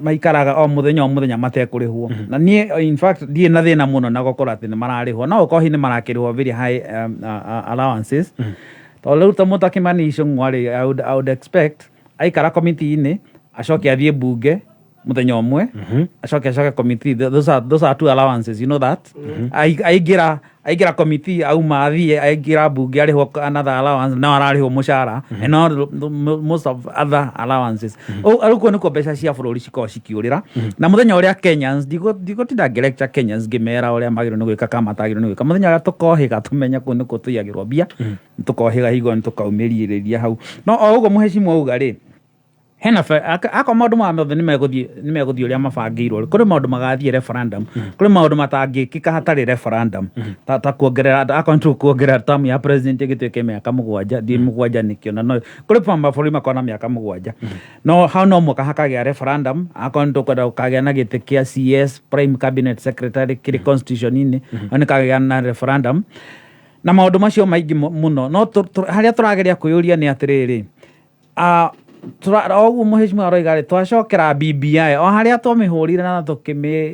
maikaraga o mũthenya o mũthenya matekũrĩhwo. Na niĩ in fact ndirĩ na thĩna mũno na gũkorwo atĩ nĩ mararĩhwo, no ũkorwo hihi nĩ marakĩrĩhwo very high allowances, tondũ rĩu ta mũndũ ta Kimani Ichung'wa rĩ, I would expect aikara committee-inĩ, acoke athiĩ mbunge mũthenya ũmwe, acoke committee. Those are two allowances, you know that. Aingĩra committee, auma athiĩ aingĩra mbunge, arĩhwo another allowance, no ararĩhwo mũcara and all most of other allowances. Rĩu kũu nĩkuo mbeca cia bũrũri cikoragwo cikĩũrĩra. Na mũthenya ũrĩa Kenyans, ndigũtinda ngĩlecture Kenyans ngĩmera ũrĩa magĩrĩirwo nĩ gwĩka kana matagĩrĩirwo nĩ gwĩka, mũthenya ũrĩa tũkohĩga tũmenye kũu nĩkuo tũiyagĩrwo mbia, nĩtũkohĩga hingo nĩtũkaumĩrĩria hau. No o ũguo mũhecimwa auga rĩ, hena akorwo maũndũ maya mothe nĩmegũthiĩ ũrĩa mabangĩirwo rĩ, kũrĩ maũndũ magathiĩ referendum, kũrĩ maũndũ matangĩkĩka hatarĩ referendum, ta kuongerera, akorwo nĩtũkuongerera term ya president ĩgĩtuĩke mĩaka 7, ndiĩ 7 nĩkĩo, na no kũrĩ mabũrũri makoragwo na mĩaka 7, no hau no mũhaka hakagĩa referendum. Akorwo nĩtũkwenda gũkagĩa na gĩtĩ kĩa CS, prime cabinet secretary, kĩrĩ constitution-inĩ, hau nĩkagĩa na referendum na maũndũ macio maingĩ mũno. No harĩa tũrageria kwĩyũria nĩ atĩrĩrĩ, o ũguo mũhecimiwa aroiga rĩ, twacokera BBI o harĩa twamĩhũrire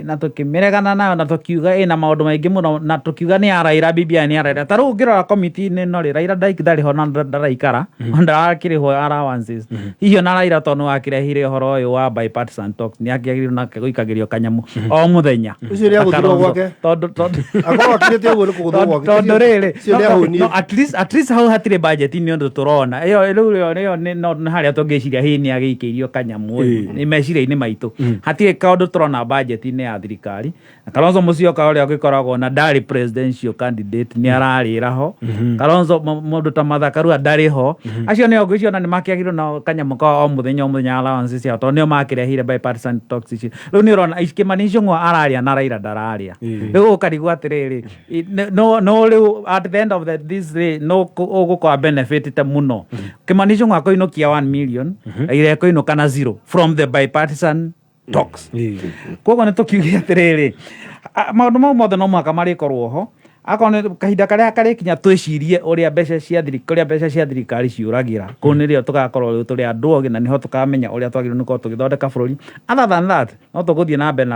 na tũkĩmĩregana nayo na tũkiuga ĩna maũndũ maingĩ mũno na tũkiuga nĩ ya Raila, BBI nĩ ya Raila. Ta rĩu ũngĩrora committee-inĩ ĩno rĩ, Raila ndarĩ ho na ndaraikara, ndarakĩrĩhwo allowances. Hihi ona Raila tondũ nĩ wakĩrehire ũhoro ũyũ wa bipartisan talks, nĩ akĩagĩrĩirwo nake gũikagĩrio kanyamũ o mũthenya? Ũcio nĩ agũthirwo gwake. Tondũ Akorwo akirĩte ũguo nĩ kũgũthwo gwake. Tondũ rĩrĩ, Ũcio nĩ ahũniĩ. no, at least hau hatirĩ budget-inĩ ũndũ tũrona ĩyo rĩu ĩyo nĩ no nĩ harĩa tũngĩciria hihi nĩ agĩikĩirio kanyamũ nĩ meciria-inĩ maitũ. Hatirĩ kaũndũ tũrona budget-inĩ ya thirikari. Na Kalonzo Musyoka ũrĩa ũgĩkoragwo na ndarĩ presidential candidate nĩ ararĩra ho. Kalonzo, mũndũ ta Martha Karua ndarĩ ho. Acio nĩo ngwĩciria ona nĩ makĩagĩrĩirwo na kanyamũ kao o mũthenya o mũthenya, allowances ciao, tondũ nĩo makĩrehire bipartisan talks ici. Rĩu nĩ ũrona Kimani Ichung'wa araria na Raila ndararia. Rĩu ũkarigwo atĩrĩrĩ, no rĩu at the end of this day no ũgũkorwo benefitĩte mũno Kimani Ichung'wa akũinũkia 1 million, Raila ekũinũka na zero from the bipartisan talks. Koguo nĩ tũkiuge atĩrĩrĩ, maũndũ mau mothe no mũhaka marĩkorwo ho. Akorwo nĩ kahinda karĩa karĩkinya twĩcirie ũrĩa mbeca cia thirikari, ũrĩa mbeca cia thirikari ciũragĩra kũu, nĩrĩo tũgakorwo rĩu tũrĩ andũ ogĩ, na nĩho tũkamenya ũrĩa twagĩrĩirwo nĩ gũkorwo tũgĩthondeka bũrũri. Other than that, no tũgũthiĩ na mbere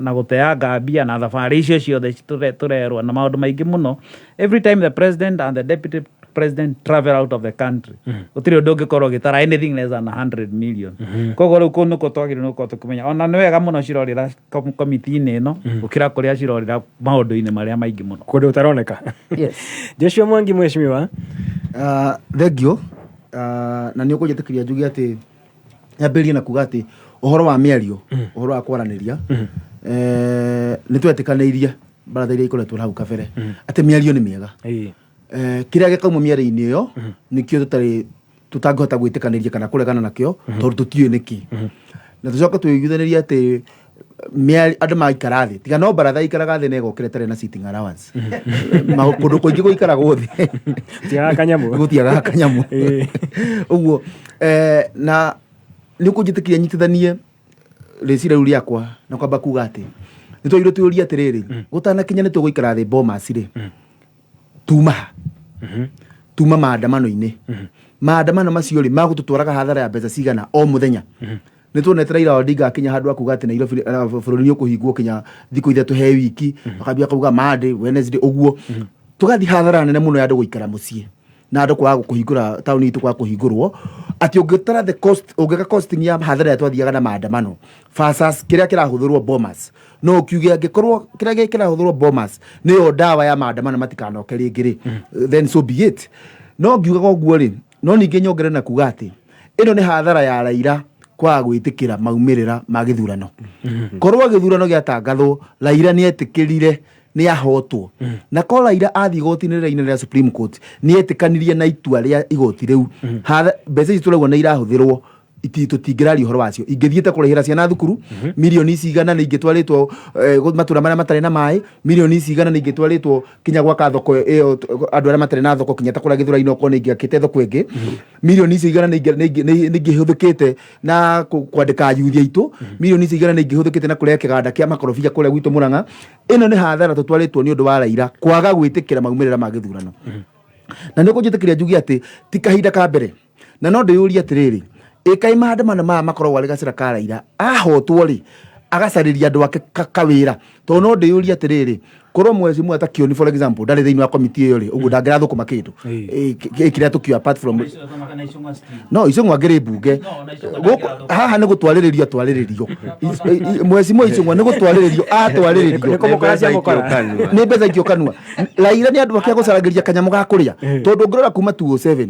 na gũteanga mbia na thabarĩ icio ciothe tũrerwo na maũndũ maingĩ mũno. Every time the president and the deputy president travel out of the country, gũtirĩ ũndũ ũngĩkorwo ũgĩtara anything less than 100 million. Koguo rĩu kũu nĩkuo twagĩrĩirwo nĩ gũkorwo tũkĩmenya ona nĩ wega mũno cirorĩra komiti-inĩ ĩno gũkĩra kũrĩa cirorĩra maũndũ-inĩ marĩa maingĩ mũno. Kũndũ ũtaroneka. Yes. Joshua Mwangi, mheshimiwa. Thank you. Na nĩ ũkũnjĩtĩkĩria njuge atĩ nyambĩrĩrie na kuga atĩ ũhoro wa mĩario, ũhoro wa kwaranĩria, nĩ twetĩkanĩirie baratha iria ikoretwo hau kabere atĩ mĩario nĩ mĩega. Kĩrĩa gĩkauma mĩario-inĩ ĩyo nĩkĩo tũtarĩ tũtangĩhota gwĩtĩkanĩria kana kũregana nakĩo, tondũ tũtiũĩ nĩkĩ. Na tũcoke tũiguithanĩrie atĩ andũ maikara thĩ, tiga no baratha ikaraga thĩ na ĩgokĩra ĩtarĩ na sitting allowance. Kũndũ kũingĩ gũikaragwo thĩ. Tigaga kanyamũ. Gũtiagaga kanyamũ. Ũguo na nĩ ũkũnjĩtĩkĩria nyitithanie rĩciria rĩu rĩakwa na kwamba kuga atĩ nĩ twagĩrĩirwo twĩyũrie atĩrĩrĩ, gũtanakinya nĩ tũgũikara thĩ Bomas rĩ, tuma ha tuma maandamano-inĩ, maandamano macio rĩ magũtũtwaraga hathara ya mbeca cigana o mũthenya? Nĩ tuonete Raila Odinga akinya handũ akuga atĩ Nairobi, bũrũri nĩ ũkũhingwo kinya thikũ 3 he wiki, akambia akauga Monday, Wednesday, ũguo tũgathiĩ hathara nene mũno ya andũ gũikara mũciĩ na andũ kwaga kũhingũra taũni itũ, kwaga kũhingũrwo, atĩ ũngĩtara the cost, ũngĩka costing ya hathara ĩrĩa twathiaga na maandamano versus kĩrĩa kĩrahũthĩrwo Bomas, no ũkiuge angĩkorwo kĩrĩa kĩrahũthĩrwo Bomas nĩyo ndawa ya maandamano matikanoke rĩngĩ rĩ, then so be it. No ngiugaga ũguo rĩ, no ningĩ nyongerere na kuga atĩ ĩno nĩ hathara ya Raila kwaga gwĩtĩkĩra maumĩrĩra ma gĩthurano. Korwo gĩthurano gĩatangathwo Raila nĩ etĩkĩrire nĩ ahotwo, na korwo Raila athiĩ igoti-inĩ rĩrĩa inene rĩa Supreme Court nĩ etĩkanirie na itua rĩa igoti rĩu, mbeca ici tũrauga nĩ irahũthĩrwo tũtingĩraria ũhoro wacio. Ingĩthiĩte kũrĩhĩra ciana thukuru, mirioni ici igana nĩ ingĩtwarĩtwo matũra marĩa matarĩ na maĩ, mirioni ici igana nĩ ingĩtwarĩtwo kinya gwaka thoko ĩyo, andũ arĩa matarĩ na thoko kinya ta kũrĩa Gĩthũrai-inĩ, okorwo nĩ ingĩakĩte thoko ĩngĩ. Mirioni icio igana nĩ ingĩhũthĩkĩte na kwandĩka yuthi aitũ. Mirioni icio igana nĩ ingĩhũthĩkĩte na kũrehe kĩganda kĩa makorobia kũrĩa gwitũ Mũrang'a. Ĩno nĩ hathara tũtwarĩtwo nĩ ũndũ wa Raila kwaga gwĩtĩkĩra maumĩrĩra ma gĩthurano. Na nĩ ũkũnjĩtĩkĩria njuge atĩ ti kahinda ka mbere, na no ndĩyũrie atĩrĩrĩ, ĩkaĩ maandamano maya makoragwo arĩ gacĩra ka Raila ahotwo rĩ, agacarĩria andũ ake kawĩra? Tondũ no ndĩyũrie atĩrĩrĩ, korwo mheshimiwa ta Kioni, for example, ndarĩ thĩinĩ wa komiti ĩyo rĩ, ũguo ndangĩrathũkũma kĩndũ kĩrĩa tũkĩo apart from no Icũng'wa ngĩrĩ mbunge gũkũ haha nĩ gũtwarĩrĩrio atwarĩrĩrio. Mheshimiwa Icũng'wa nĩ gũtwarĩrĩrio atwarĩrĩrio. Nĩ kũmũkora cia mũkora. Nĩ mbeca ikio kanua. Raila nĩ andũ ake agũcaragĩria kanyamũ ga kũrĩa, tondũ ũngĩrora kuma 207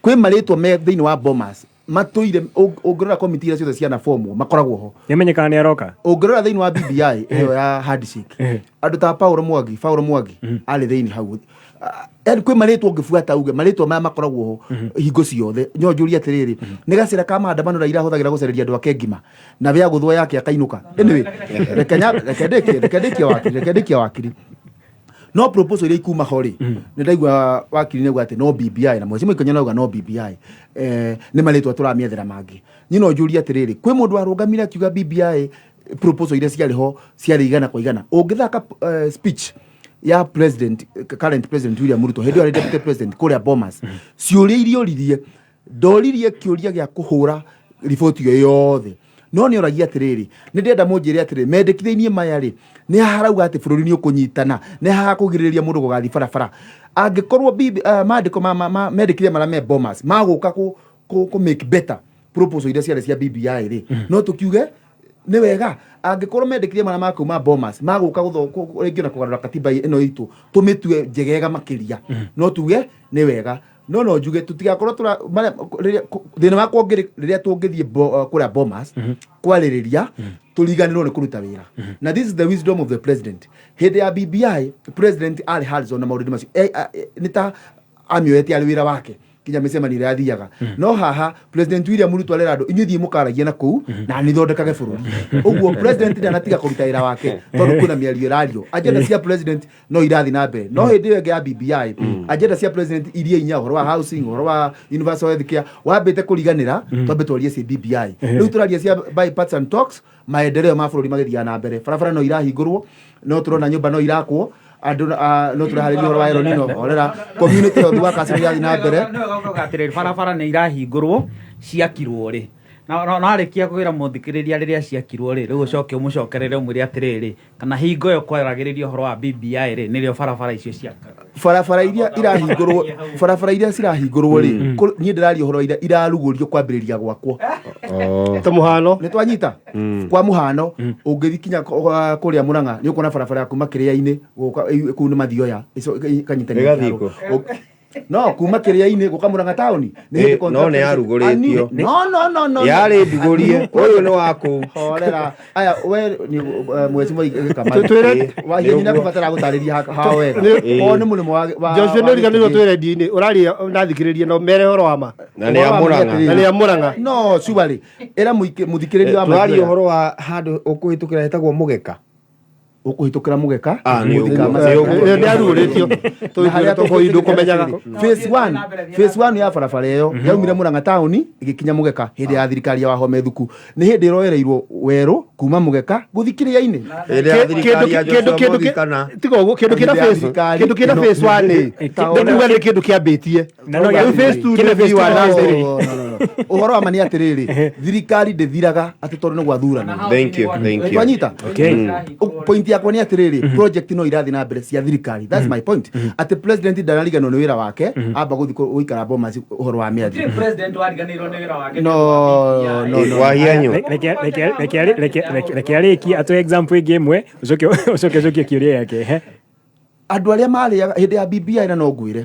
kwĩ marĩtwa me thĩinĩ wa Bomas matũire. Ũngĩrora komiti iria ciothe ciana formwo makoragwo ho. Nĩamenyekaga nĩ aroka. Ũngĩrora thĩinĩ wa BBI ĩyo ya handshake, andũ ta Paulo Mwangi arĩ thĩinĩ hau. Ah, yani kwĩ marĩtwa ũngĩbuata uge marĩtwa maya makoragwo ho hingo ciothe. No njũrie atĩrĩrĩ, nĩ gacĩra ka maandamano Raila ahũthagĩra gũcarĩria andũ ake ngima na wĩa gũthwo yake akainũka? Anyway, reke ndĩkie wakiri, reke ndĩkie wakiri. No proposal iria ikuma ho rĩ, nĩ ndaigua wakiri nĩauga atĩ no BBI, na mheshimiwa Ikonya nauga no BBI, nĩ marĩtwa tũramĩethera mangĩ. Niĩ no njũrie atĩrĩrĩ, kwĩ mũndũ warũgamire akiuga BBI proposal iria ciarĩ ho ciarĩ 100%? Ũngĩthaka speech ya president, current President William Ruto hĩndĩ ĩyo arĩ deputy president kũrĩa Bomas, ciũria iria oririe, ndoririe kĩũria gĩa kũhũra riboti ĩyo yothe, no nĩ oragia atĩrĩrĩ, nĩ ndĩrenda mũnjĩre atĩrĩ, mendekithia-inĩ maya rĩ, nĩ haha harauga atĩ bũrũri nĩ ũkũnyitana, nĩ haha kũgirĩrĩria mũndũ gũgathiĩ barabara? Angĩkorwo maandĩko ma mendekithia marĩa me Bomas magũka kũ make better proposal iria ciarĩ cia BBI rĩ, no tũkiuge nĩ wega. Angĩkorwo mendekithia marĩa makuma Bomas magũka rĩngĩ na kũgarũra katiba ĩno itũ tũmĩtue njegega makĩria, no tuge nĩ wega. No njuge tũtigakorwo thĩna wakwa ũngĩrĩ rĩrĩa tũngĩthiĩ kũrĩa Bomas kwarĩrĩria tũriganĩrwo nĩ kũruta wĩra. Na this is the wisdom of the president. Hĩndĩ ya BBI, president arĩ hands-on na maũndũ macio. Nĩ ta amĩoete arĩ wĩra wake kinya mĩcemanio ĩrĩa athiaga. No haha President William Ruto arera andũ, inyuĩ thiĩ mũkaragie na kũu na nĩ thondekage bũrũri. Ũguo president ndanatiga kũruta wĩra wake tondũ kwĩna mĩario ĩrario. Agenda cia president no irathiĩ na mbere. No hĩndĩ ĩyo ĩngĩ ya BBI, agenda cia president iria inya, ũhoro wa housing, ũhoro wa universal health care, wambĩte kũriganĩra twambe twarie cia BBI. Rĩu tũraria cia bipartisan talks, maendeleo ma bũrũri magĩthiaga na mbere, barabara no irahingũrwo, no tũrona nyũmba no irakwo. Andũ no tũraharĩria ũhoro wa El Nino, horera. Community health workers nĩ irathiĩ na mbere. Atĩrĩrĩ, barabara nĩ irahingũrwo, ciakirwo rĩ? Na warĩkia kwĩra mũthikĩrĩria rĩrĩa ciakirwo rĩ, rĩu ũcoke ũmũcokerere ũmwĩre atĩrĩrĩ, kana hingo ĩyo kwaragĩrĩria ũhoro wa BBI rĩ, nĩrĩo barabara icio ciakagwo. Barabara iria irahingũrwo, barabara iria cirahingũrwo rĩ, niĩ ndĩraria ũhoro iria irarugũrio kwambĩrĩria gwakwo. Ta mũhano? Nĩ twanyita. Kwa mũhano, ũngĩthiĩ kinya kũrĩa Mũrang'a, nĩ ũkuona barabara ya kuma kĩrĩa-inĩ gũka kũu nĩ Mathioya, ĩkanyitania Ĩgathiĩ kĩharo. kũ? No kuma kĩrĩa-inĩ gũka Mũrang'a taũni nĩ hĩndĩ No nĩ yarugũrĩtio. No, no, no, no. Yarĩ ndugũrie, ũyũ nĩ wa kũu. Horera. Aya, we nĩ mweci mweri gĩkama. Wahiĩ nĩ kũbatara gũtarĩria ha wega. O nĩ mũrĩmo wa Joshua, nĩ wa ũriganĩirwo gĩtugĩ. twĩ redio-inĩ, ũraria na thikĩrĩria no mere ũhoro wa ma. Na nĩ ya Mũrang'a. Na nĩ ya Mũrang'a. No surely ĩra mũthikĩrĩria wa Tũraria Maithioya. ũhoro wa handũ ũkũhĩtũkĩra hetagwo Mũgeka. Ũkũhĩtũkĩra Mũgeka. Ah, nĩ mũthika ũguo, Mathioya. nĩ ũguo. Ĩyo nĩ yarugũrĩtio. Na harĩa Tũkũi ndũkũmenyaga. Phase one ya barabara ĩyo yaumire Mũrang'a taũni ĩgĩkinya Mũgeka hĩndĩ ya thirikari ya Wahome Thuku. Nĩ hĩndĩ ĩroereirwo werũ kuma Mũgeka gũthiĩ kĩrĩa-inĩ. Ĩrĩa ya thirikari ya Joshua Mwangi kana Tiga ũguo, kĩndũ kĩna Hĩndĩ ya phase thirikari kĩndũ kĩna ĩno- phase 1 nĩ ndĩkuga nĩ kĩndũ kĩambĩtie. Na no Rĩu gĩa- phase 2 kĩna nĩ phase ũthii wa two na no mbere. No, no, no, no. Ũhoro wa ma nĩ atĩrĩrĩ, thirikari ndĩthiraga atĩ tondũ nĩ gwathurana. Thank you, thank you. Twanyita. Okay. Point yakwa nĩ atĩrĩrĩ, project no irathiĩ na mbere cia thirikari. That's my point, atĩ president ndarariganwo nĩ wĩra wake, amba gũthiĩ gũikara Bomas ũhoro wa mĩario. President wariganĩirwo nĩ wĩra wake. No, no, no. Wahianyu. Reke arĩkie, atũhe example ĩngĩ ĩmwe, ũcoke ũcokie kĩũria gĩake. He. Andũ arĩa marĩaga hĩndĩ ya BBI, na no ngwĩre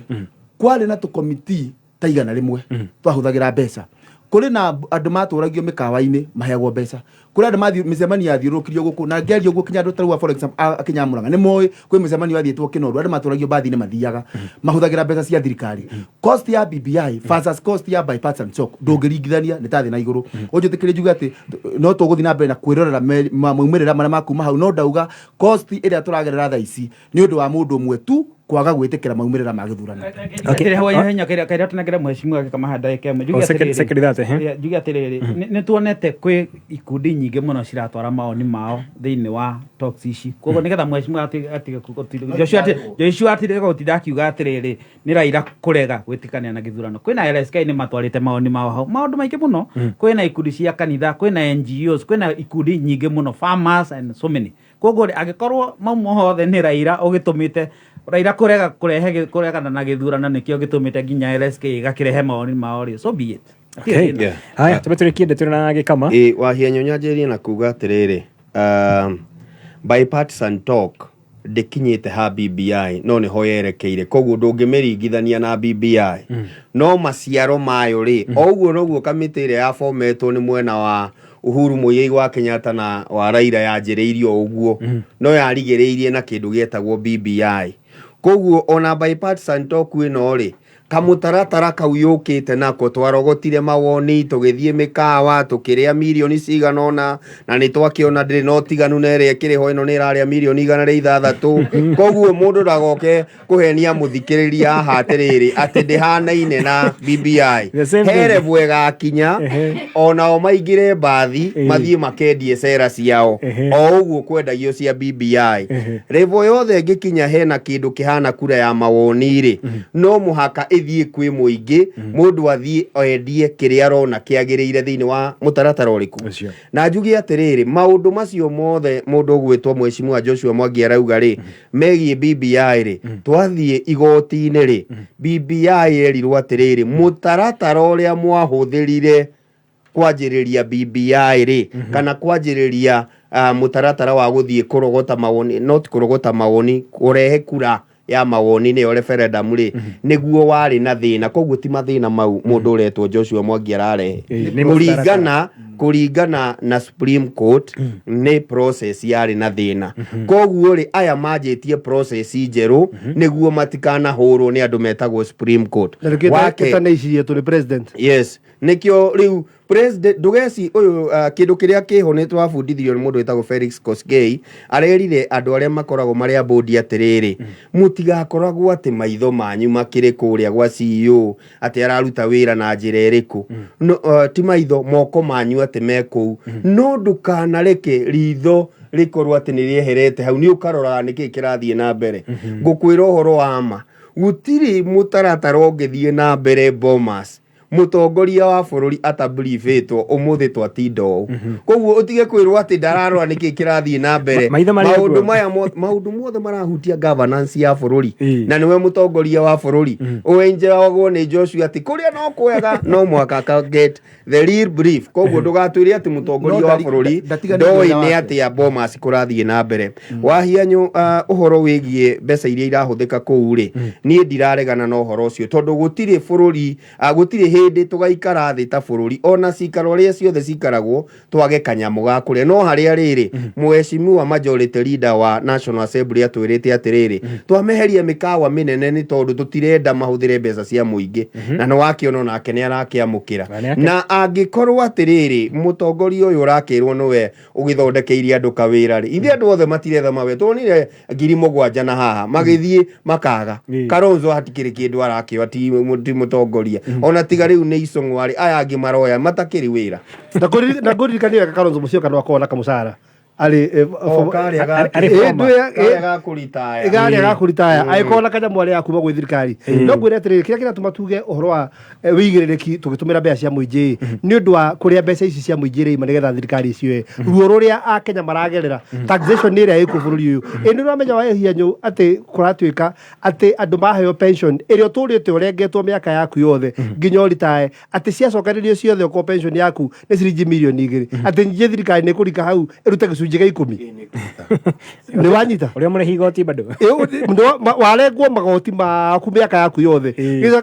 kwarĩ na tũkomiti ta 100 twahũthagĩra mbeca. Kũrĩ na andũ matũragio mĩkawa-inĩ maheagwo mbeca, kũrĩ andũ mathiĩ mĩcemanio yathiũrũrũkirio gũkũ, na ngĩaria ũguo kinya andũ ta rĩu a, for example, a Kinya Mũrang'a nĩ moĩ kwĩ mĩcemanio yathiĩtwo Kĩnoru, andũ matũragio mbathi-inĩ mathiaga mahũthagĩra mbeca cia thirikari. Cost ya BBI versus cost ya bipartisan talk ndũngĩringithania, nĩ ta thĩ na igũrũ. Ũnjĩtĩkĩrie njuge atĩ no tũgũthiĩ na mbere na kwĩrorera maumĩrĩra marĩa makuma hau, no ndauga cost ĩrĩa tũragerera thaa ici nĩ ũndũ wa mũndũ ũmwe tu kwaga gwĩtĩkĩra maumĩrĩra ma gĩthurano. Okay. Henya kĩrĩa tũnengere mheshimiwa gĩkamaha ndagĩka ĩmwe. Njuge Oh, atĩrĩrĩ. second that, eh? Yeah, njuge atĩrĩrĩ, nĩ tuonete kwĩ ikundi nyingĩ mũno ciratwara mawoni mao thĩinĩ wa talks ici, koguo nĩgetha mheshimiwa atige Joshua atige gũtinda akiuga atĩrĩrĩ nĩ Raila kũrega gwĩtĩkania na gĩthurano. Kwĩna LSK nĩ matwarĩte mawoni mao hau, maũndũ maingĩ mũno, kwĩna ikundi cia kanitha, kwĩna NGOs, kwĩna ikundi nyingĩ mũno, farmers and so many. Koguo rĩ, angĩkorwo mau mothe nĩ Raila ũgĩtũmĩte Raila kũrega kũrehe kũregana na gĩthurano nĩkĩo gĩtũmĩte nginya LSK ĩgakĩrehe mawoni mao rĩ, so be it. Okay. Yeah. Haya, tũbe tũrĩkie ndeto na gĩkama. Ĩ Wahianyo, nyanjĩrĩrie na kuga atĩrĩrĩ, bipartisan talk ndĩkinyĩte ha BBI, no nĩho yerekeire, koguo ndũngĩmĩringithania na BBI, no maciaro mayo rĩ, o ũguo noguo kamĩtĩ ĩrĩa yabometwo nĩ mwena wa Uhuru Muigai wa Kenyatta na wa Raila yanjĩrĩirio o ũguo, no yarigĩrĩirie na kĩndũ gĩetagwo BBI. Koguo ona bipartisan talk ĩno rĩ, kamũtaratara kau yũkĩte nako, twarogotire mawoni, tũgĩthiĩ mĩkawa, tũkĩrĩa mirioni cigana ũna, na nĩ twakĩona ndĩrĩ na ũtiganu na ĩrĩa ĩkĩrĩ ho. Ĩno nĩ ĩrarĩa mirioni 106. Koguo mũndũ ndagoke kũhenia mũthikĩrĩria haha atĩrĩrĩ atĩ ndĩhanaine na BBI. The same thing. He level ĩgakinya onao maingĩre mbathi, mathiĩ makendie cera ciao o ũguo kwendagio cia BBI. Level yothe ĩngĩkinya hena kĩndũ kĩhana kura ya mawoni rĩ, no mũhaka ĩthiĩ kwĩ mũingĩ, mũndũ athiĩ endie kĩrĩa arona kĩagĩrĩire thĩinĩ wa mũtaratara ũrĩkũ. Ũcio. Na njuge atĩrĩrĩ, maũndũ macio mothe mũndũ ũgwĩtwo mheshimiwa Joshua Mwangi arauga rĩ, megiĩ BBI rĩ, twathiĩ igoti-inĩ rĩ, BBI yerirwo atĩrĩrĩ, mũtaratara ũrĩa mwahũthĩrire kwanjĩrĩria BBI rĩ, kana kwanjĩrĩria mũtaratara wa gũthiĩ kũrogota mawoni, not kũrogota mawoni, kũrehe kura ya mawoni nĩyo referendum rĩ, nĩguo warĩ na thĩna. Koguo ti mathĩna mau mũndũ ũretwo Joshua Mwangi ararehe. Ĩĩ, nĩ Kũringana na Supreme Court, nĩ process yarĩ na thĩna. Koguo rĩ, aya manjĩtie process njerũ nĩguo matikanahũrwo nĩ andũ metagwo Supreme Court. Na nĩkĩo ĩtanĩicirie nĩ president. Yes, nĩkĩo rĩu president ndũgeci ũyũ, kĩndũ kĩrĩa kĩho nĩ twabundithirio nĩ mũndũ wĩtagwo Felix Kosgei. Arerire andũ arĩa makoragwo marĩ a board atĩrĩrĩ, mũtigakoragwo atĩ maitho manyu makĩrĩ kũrĩa gwa CEO atĩ araruta wĩra na njĩra ĩrĩkũ. No, ti maitho, moko manyu atĩ me kũu, no ndũkanareke ritho. Rĩkorwo atĩ nĩ rĩeherete hau, nĩ ũkaroraga nĩkĩ kĩrathiĩ na mbere. Ngũkwĩra ũhoro wa ma, gũtirĩ mũtaratara ũngĩthiĩ na mbere Bomas mũtongoria wa bũrũri atabriefĩtwo ũmũthĩ twatinda ũũ. Koguo ũtige kwĩrwo atĩ ndararora nĩkĩ kĩrathiĩ na mbere. Maitho marĩ Maũndũ kuo. maya maũndũ mothe marahutia governance ya bũrũri, Ĩĩ. na nĩwe mũtongoria wa bũrũri. Ũenjagwo nĩ Joshua atĩ kũrĩa no kwega no mũhaka aka get the real brief. Koguo ndũgatwĩre atĩ mũtongoria No wa bũrũri ndatiganĩirio ndoĩ wĩra nĩ wake. atĩa Bomas kũrathiĩ na mbere. Wahianyũ, ũhoro wĩgiĩ mbeca iria irahũthĩka kũu rĩ, niĩ ndiraregana na ũhoro ũcio, tondũ gũtirĩ bũrũri, gũtirĩ hĩndĩ tũgaikara thĩ ta bũrũri ona cikaro rĩa ciothe cikaragwo twage kanyamũ ga kũrĩa. No harĩa rĩrĩ, mheshimiwa majority leader wa National Assembly atwĩrĩte atĩrĩrĩ, twameheria mĩkawa mĩnene nĩ tondũ tũtirenda mahũthĩre mbeca cia mũingĩ, na nĩ wakĩona onake nĩ arakĩamũkĩra. Na nĩ Na angĩkorwo atĩrĩrĩ, mũtongoria ũyũ ũrakĩrwo nĩwe ũgĩthondekeire andũ kawĩra rĩ, ithuĩ andũ othe matiretha mawĩra. Tuonire 7,000 na haha magĩthiĩ makaga. Kalonzo hatikĩrĩ kĩndũ arakĩoa, ti mũtongoria ona tiga rĩu nĩ icũng'wa rĩ, aya angĩ maroya matakĩrĩ wĩra. Na ngũririkanie wega, Kalonzo Musyoka no akorwo na kamũcara arĩ O, karĩa arĩ former. Karĩa ga kũritaya. Karĩa ga kũritaya, agĩkorwo na kanyamũ arĩa kuma gwĩ thirikari. No ngwĩre atĩrĩrĩ, kĩrĩa kĩratũma tuge ũhoro wa wĩigĩrĩrĩki tũgĩtũmĩra mbeca cia mũingĩ nĩ ũndũ wa kũrĩa mbeca ici cia mũingĩ iraima nĩgetha thirikari icioe ruo rũrĩa akenya maragerera, taxation nĩ ĩrĩa ĩkuo bũrũri ũyũ. Ĩ nĩ ũramenya wa hianyũ atĩ kũratuĩka atĩ andũ maheo pension ĩrĩa ũtũrĩte ũrengetwo mĩaka yaku yothe nginya ũritae, atĩ ciacokanĩrio ciothe ũkorwo pension yaku nĩ ciringi 2 mirioni, atĩ nyingĩ thirikari nĩ ĩkũrika hau ĩrute gĩcunjĩ gĩa 10? Nĩ wanyita? Ũrĩa mũrĩhi igoti bado. Warengwo magoti maku mĩaka yaku yothe.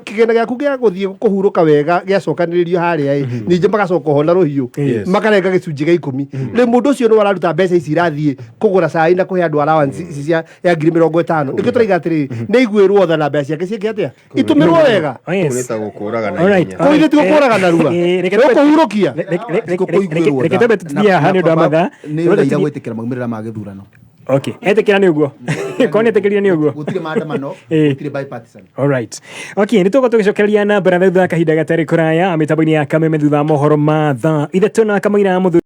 Kĩgĩna gĩaku gĩa gũthiĩ kũhurũka wega gĩacokanĩrĩrio harĩa ĩ, ningĩ magacoka oho na rũhiũ makarenga gĩcunjĩ gĩa 10. Rĩu mũndũ ũcio nĩ araruta mbeca ici irathiĩ kũgũra cai na kũhe andũ allowance ici cia ya 50,000. Nĩkĩo tũraiga atĩrĩrĩ, nĩ aiguĩrwo tha na mbeca ciake ciĩke atĩa, itũmĩrwo wega. Oh, yes. Kũu nĩ ta gũkũraga na All right. ihenya. Kũu ithuĩ ti gũkũraga narua. Reke Nĩ kũhurũkia. Reke twambe tũthiĩ haha nĩ ũndũ wa mathaa. Nĩ ũraira gwĩtĩkĩra maumĩrĩra ma gĩthurano. Okay, etĩkĩra nĩ ũguo, korwo nĩ etĩkĩrire nĩ ũguo. Gũtirĩ maandamano. Gũtirĩ bipartisan. Alright. Okay, nĩ tũgũkorwo tũgĩcokereria na mbere thutha wa kahinda gatarĩ kũraya mĩtambo-inĩ ya Kameme thutha wa mohoro ma thaa 3 na kamũira mũthuri.